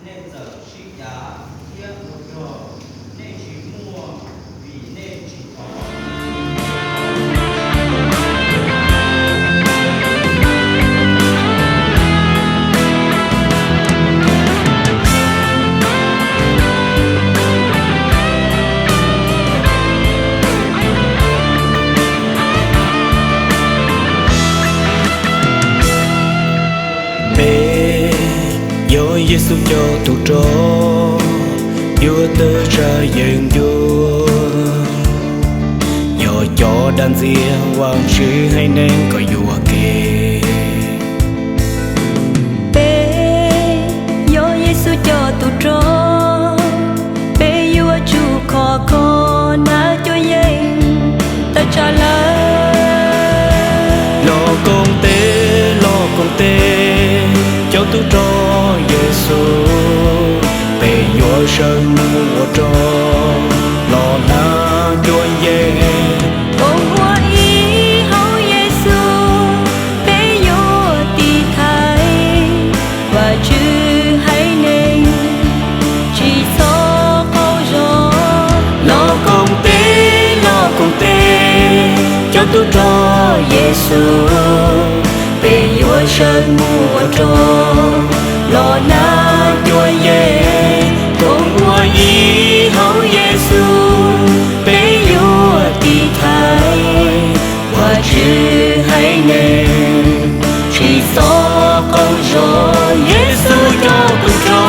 Nej txawm sib cav thiab ua rog, nej tsis muaj vim nej tsis thov. Peb yog Yexus cov tub rog, yuav tawg tsam yeeb ncuab, yog cov dab ntxiag Vajtswv haiv neeg kom yuam kev. Peb yog Yexus cov tub rog, peb yuav tsum khov kho nab cuab yeej tawg tsam lawm. Los koom tes, los koom tes, cov tub rog Yexus, peb yuav sawv mus ua rog los nab cuab yeej. Koom ua ib hauv Yexus, peb yuav tiv thaiv Vajtswv haiv neeg tsis txhob qaug zog. Los koom tes, los koom tes, cov tub rog Yexus, peb yuav sawv mus ua rog los nab cuab yeej. Koom ua ib hauv Yexus, peb yuav tiv thaiv Vajtswv haiv neeg tsis txhob qaug zog. Yexus cov tub rog.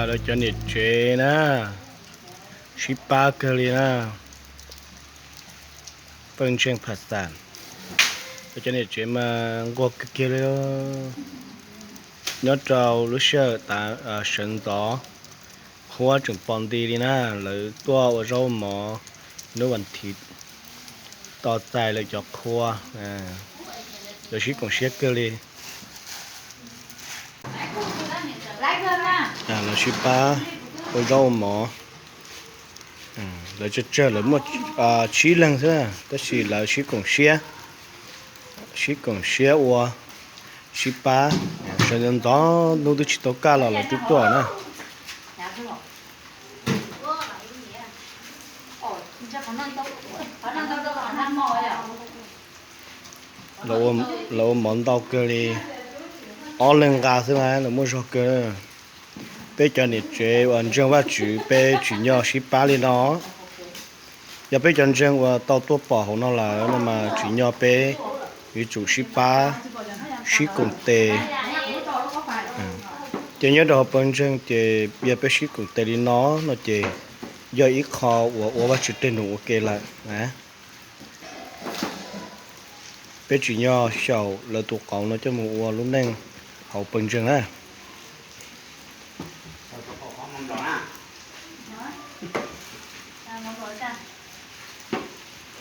Lawv cov niam tsev na, sib pab kawg li na. Pawg ntseeg Phas Xas, lawv cov niam tsev mas nquag kawg kiag li. Nyob rau lub sij hawm tav sawv ntxov, qhua tseem pom nti li na, lawv tuaj ua zaub ua mov hnub vas thiv tos txais lawv cov qhua. Lawv sib koom siab kawg li. Lawv sib pab ua zaub ua mov. Lawv tsawg tsawg lawv muaj tsib leeg xwb, tab sis lawv sib koom siab, sib koom siab ua, sib pab. Sawv ntxov ntxov hnub twb tsis tau kaj los lawv twb tuaj na. Lawv ua mov ntau kawg li, ob leeg nqa xwb mas lawv muaj zog kawg. Peb cov niam tsev uas ntseeg Vajtswv peb tsim nyog sib pab li no. Yog peb cov ntseeg uas tau tuaj pom hauv no lawm no mas tsim nyog peb yuav tsum sib pab, sib koom tes. Ces nyob rau hauv pawg ntseeg ces yog peb sib koom tes li no no ces yog ib qho uas ua Vajtswv tej num ua ke lawm. Peb tsim nyog xyaum lawv tus qauv no coj mus ua lub neej hauv pawg ntseeg na.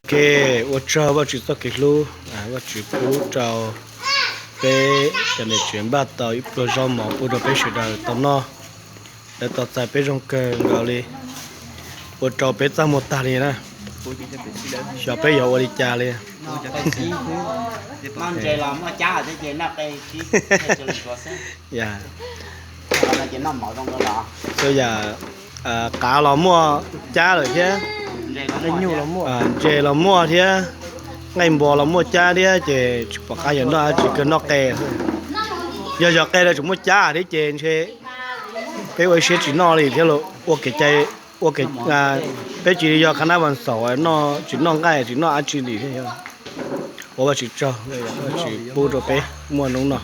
Ok, ua tsaug Vajtswv txoj kev hlub, Vajtswv pub rau peb cov niam tsev npaj tau ib pluag zaub mov pub rau peb sawv daws tau noj. Lawv tos txais peb zoo kawg nkaus li, ua rau peb txaj muag tag li na. Xyov peb yuav ua li cas li. Yam qav los muaj cab lawm thiab, ntses los muaj thiab, nqaij npua los muaj cab thiab ces tsis pom qab yuav noj dab tsi, kawg noj qe. Yog zov qe los tseem muaj cab thiab ces ntshe peb ua ib siab tsis noj li thiab los ua kev cai, ua kev, peb tsis yog qhab nab vas xaum noj, tsis noj nqaij tsis noj dab tsi li thiab. Ua Vajtswv tsaug, Vajtswv pub rau peb muaj hnub no.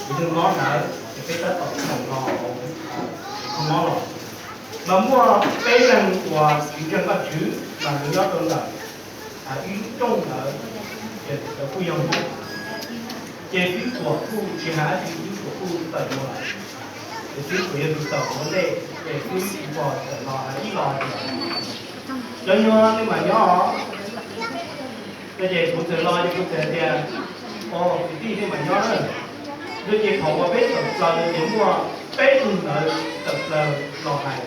Tus neeg mob ntawd ces peb tab tom tau los hauv, mob los, mas muaj peb leeg uas tsis ntseeg Vajtswv mas nws nyob rau ntawm ib lub rooj ntawd, ces cov kuj yog ntawd. Ces xib hwb Tuam kuj tsis hais dab tsi, xib hwb Tuam kuj tawm mus lawm. Ces xib hwb Tuam yog tus tawm mus ua ntej, ces xib hwb Tsis Pos txawm los hais ib los tias, cov nyuag nej mam nyob os. No ces kuv txawm los ces kuv txawm hais tias, o kwv tij, nej mam nyob na. No ces thaum uas peb tawm plaws no ces muaj peb tug ntawd tawm plaws los hais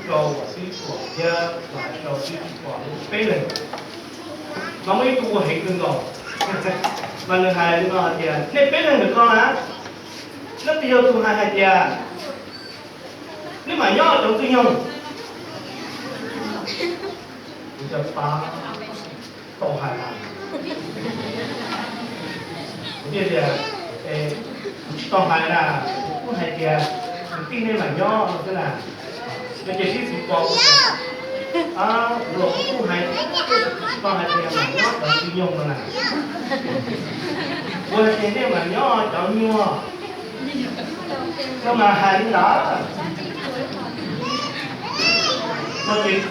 rau uas xib hwb Tuam thiab los hais rau xib hwb Tsis Pos peb leeg. Mas muaj ib tug ua heev kawg nkaus, mas nws hais li no hais tias, nej peb leeg ntawm ko na, leej twg yog tus hais hais tias nej mam nyob cov ntxwg nyoog? Kuv cov pab tau hais na. Kuv thiaj tias, kuv tsis tau hais na, kuv kuj hais tias kwv tij nej mam nyob no xwb na. No ces xib hwb Tsis Pos kuj tias, kuv los kuv kuj hais, tsis tau hais tias mam nyob cov ntxwg nyoog no na. Kuv hais tias nej mam nyob cov nyuag no mas hais li ntawd. No ces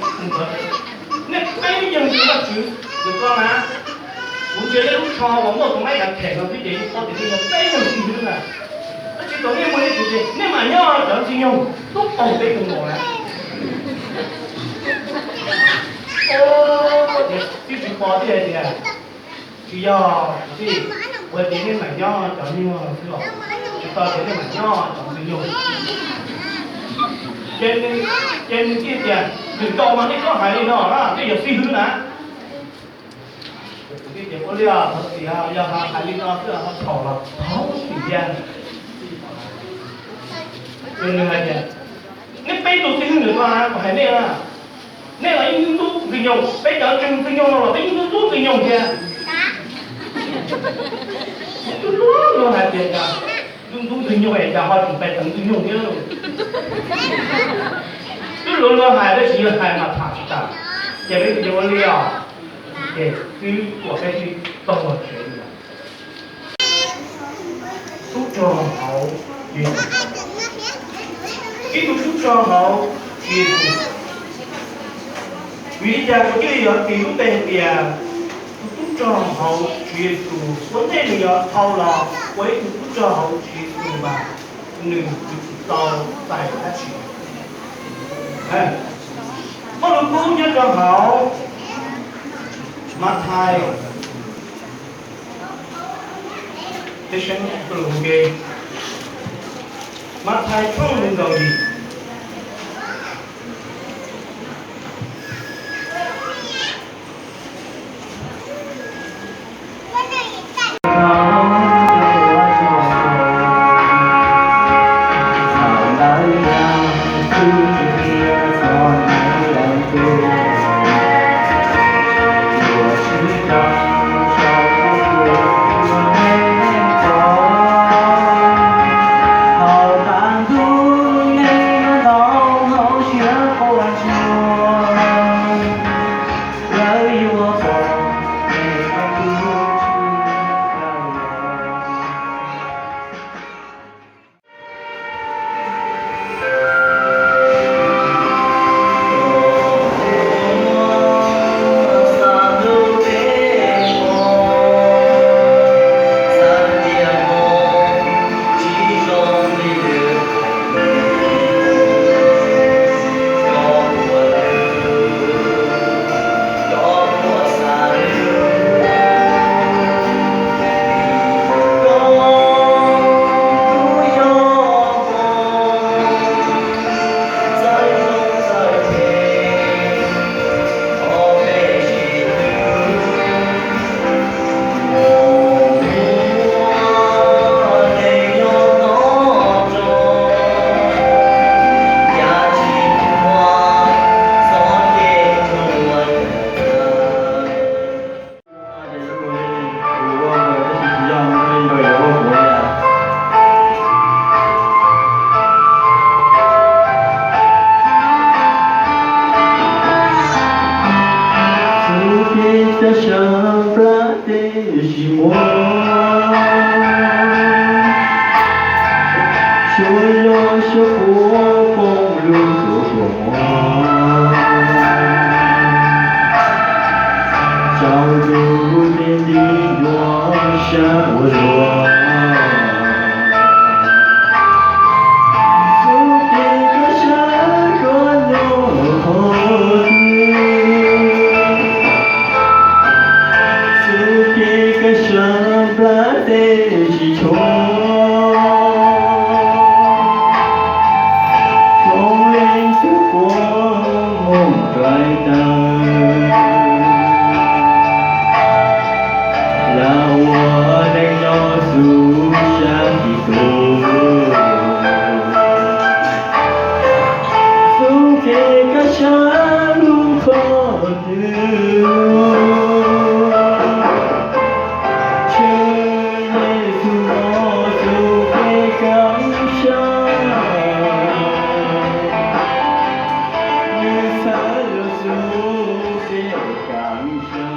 nej peb leeg ntseeg Vajtswv ntawm ko na, kuv ntsia nej lub tsho uas muaj tus maib kav them no xwb ces yeej paub tias nej yog peb leeg xib hwb na. Tab sis thaum nej mus nej tsis tias nej mam nyob cov ntxwg nyoog, tub paug peb tug nkaus na. Ces xib hwb Tsis Pos thiaj hais tias, tsis yog kwv tij, kuv hais tias nej mam nyob cov nyuag xwb os, tsis tau tias nej mam nyob cov ntxwg nyoog. Ces nws, ces nws thiaj tias, lwm zaus mas nej txhob hais li no na, nej yog xib hwb na. Kuv thiaj tias, ua li os, thov txim, yog hais li no xwb ho txhaum los thov txim thiab. Ces nws hais tias, nej peb tug xib hwb ntawm ko na, kuv hais nej na, nej los yeej ntxub ntxwg nyoog, peb cov ntseeg ntxwg nyoog no los peb yeej ntxub ntxub ntxwg nyoog thiab. Ntxub ntxub luag hais tias cas ntxub ntxub ntxwg nyoog es cas ho tseem pais teev ntxwg nyoog thiab. Twb luag luag hais tab sis yog hais mas tham tsis tas. Ces peb ua li os, ces twb tuam peb sib taug los tsev li lawm. Tub rog hauv Tswv Yexus. Ib tug tub rog hauv Tswv Yexus. Vim li cas kuv thiaj li yuav tis lub npe hais tias tus tub rog hauv Tswv Yexus? Ua ntej nws yuav dhau los ua ib tug tub rog hauv Tswv Yexus mas nws tsis tau txais dab tsi. Paj Lug Kub nyob rau hauv Mathais, Mathais tshooj nees nkaum yim. Tsuas yog suab puav poob lub tuas puas muag, tsaus ntuj tes nti nyuaj sab ua luaj. Xub plig koj sab koj nyob qhov twg, xub plig koj sab nplaj teb tsis tshuav. Txhob lees twg puav moo dai taw, lam ua neej nyob xub sab tim tus. Xub plig koj sab lub qhov twg, Tswv Yexus no xub plig koj sab, nws txhawb yus xub plig koj sab.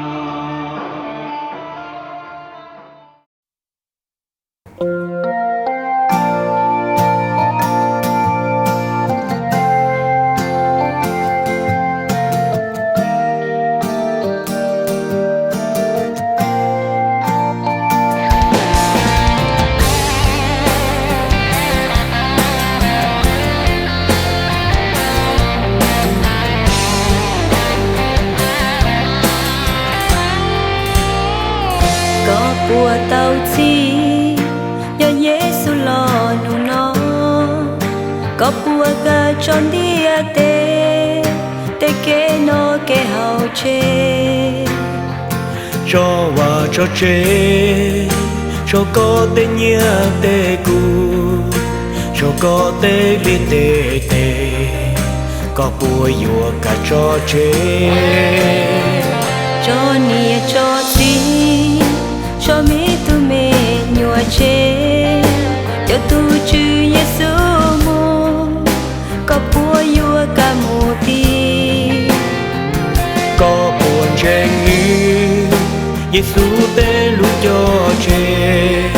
Koj puas tau txhim, yog Yexus los nug no, koj puas kaw tso ntiaj teb, tej kev noj kev haus tseg, tso vaj tso tsev, tso koj tej nyiaj tej kub, tso koj tej liaj tej teb, koj puas yuav kaw tso tseg? Tso niam tso txiv, tso me tub me nyuam tseg, coj tus Tswv Yexus mus, koj puas yuav kaw mus tim? Koj puas ntseeg nws, Yexus tej lus cog tseg,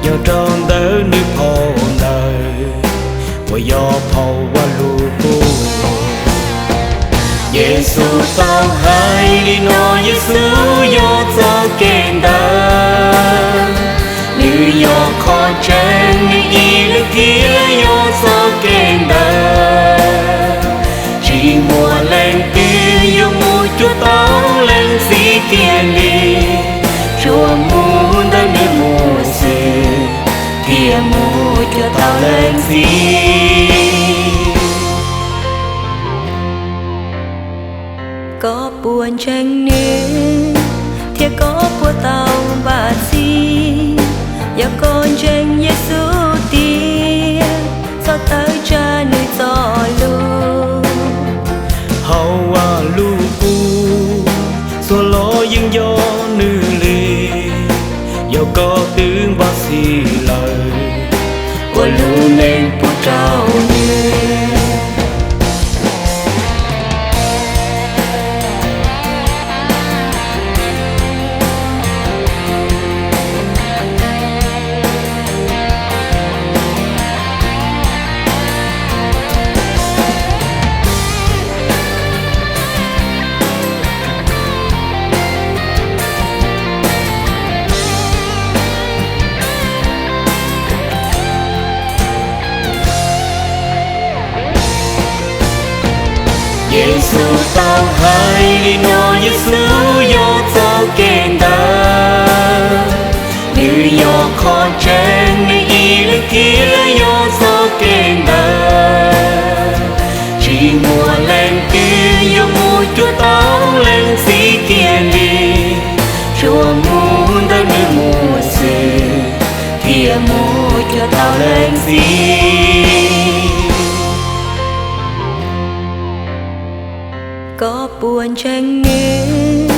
nyob rau ntawm nws phau ntawv uas yog phau Vaj Lug Kub. Yexus tau hais li no, Yexus yog txoj kev ntawd, nws yog qhov tseeb, nws ib leeg thiaj yog txoj kev ntawd. Tsis muaj leej twg yuav mus cuag tau leej Txiv kiag li, tsuas mus ntawm nws mus xwb thiaj mus cuag tau leej Txiv. Koj puas ntseeg nws, thiab koj puas tau npaj txhib? Yog koj ntseeg Yexus tiag, txhob tawv tsam nws txoj lus. Hauv Vaj Lug Kub, xuas los yeej yog nws li. Yog koj twb npaj txhib lawm, ua lub neej pub rau nws. Yexus tau hais li no, Yexus yog txoj kev ntawd, nws yog qhov tseeb, nws ib leeg thiaj yog txoj kev ntawd. Tsis muaj leej twg yuav mus cuag tau leej Txiv kiag li, tsuas mus ntawm nws mus xwb thiaj mus cuag tau leej Txiv. Koj puas ntseeg nws,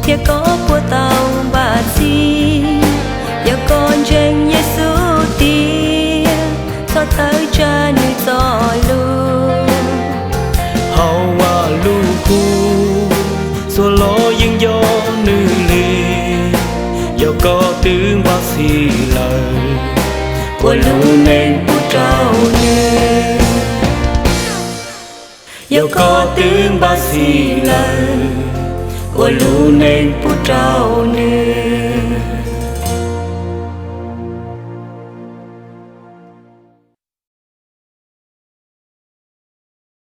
thiab koj puas tau npaj txhib? Yog koj ntseeg Yexus tiag, txhob tawv tsam nws txoj lus. Hauv Vaj Lug Kub, xuas los yeej yog nws li. Yog koj twb npaj txhib lawm, ua lub neej pub rau nws. Yog koj twb npaj xis lawm, ua lub neej pub rau